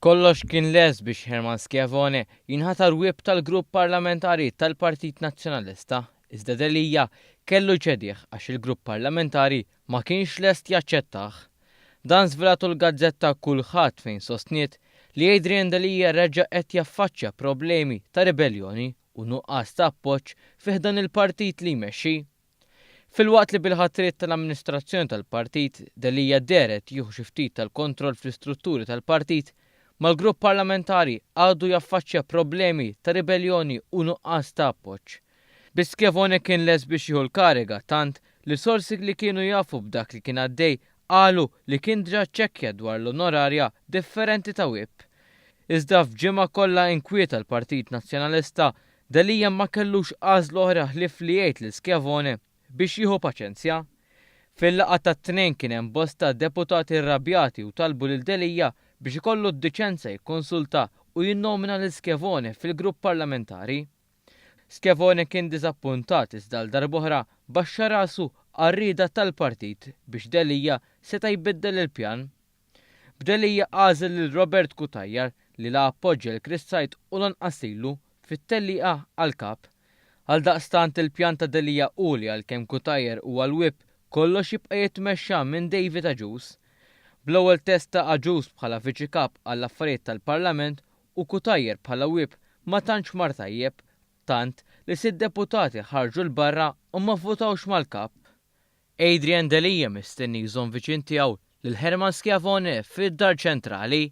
Kollox kien lest biex Hermann Schiavone jinħatar whip tal-Grupp Parlamentari tal-Partit Nazzjonalista, iżda Delia kellu jċedih għax il-Grupp Parlamentari ma kienx lest jaċċettah. Dan żvelatu l-gazzetta Kullħadd fejn sostniet li Adrian Delia reġa' qed jaffaċċja problemi ta' ribelljoni u nuqqas ta' appoġġ fi ħdan il-partit li jmexxi. Filwaqt li bil-ħatriet tal-amministrazzjoni tal-partit, Delia deher qed jieħu xi ftit tal-kontroll fl-istrutturi tal-partit, mal-grupp parlamentari għadu jaffaċċja problemi ta' ribelljoni u nuqqas ta' appoġġ. Biss Schiavone kien lest biex jieħu l-kariga tant li sorsi li kienu jafu b'dak li kien għaddej qalu li kien diġà ċċekkja dwar l-onorarja differenti ta' whip. Iżda f'ġimgħa kollha inkwiet għall-Partit Nazzjonalista, Delia ma kellux għażla oħra ħlief li jgħid lil Schiavone biex jieħu paċenzja. Fil-laqgħa tat-Tnejn kien hemm bosta deputati rrabjati u talbu lil Delia biex ikollu d-diċenza jikkonsulta u jinnomina lil Schiavone fil-grupp parlamentari. Schiavone kien diżappuntat iżda għal darb'oħra baxxa rasu għar-rieda tal-partit biex Delia seta' jbiddel il-pjan. B'Delia għażel lil Robert Cutajar li la appoġġja lil Chris Said u lanqas lilu fit-tellieqa għal Kap. Għaldaqstant il-pjan ta' Delia hu li għalkemm Cutajar huwa l-whip kollox jibqa' jitmexxa minn David Agius. Bl-ewwel test ta' Agius bħala Viċi Kap għall-Affarijiet tal-Parlament u Cutajar bħala whip ma tantx mar tajjeb, tant li sitt deputati ħarġu 'l barra u ma vvutawx mal-Kap. Adrian Delia mistenni jżomm viċin tiegħu lil Hermann Schiavone fid-Dar Ċentrali.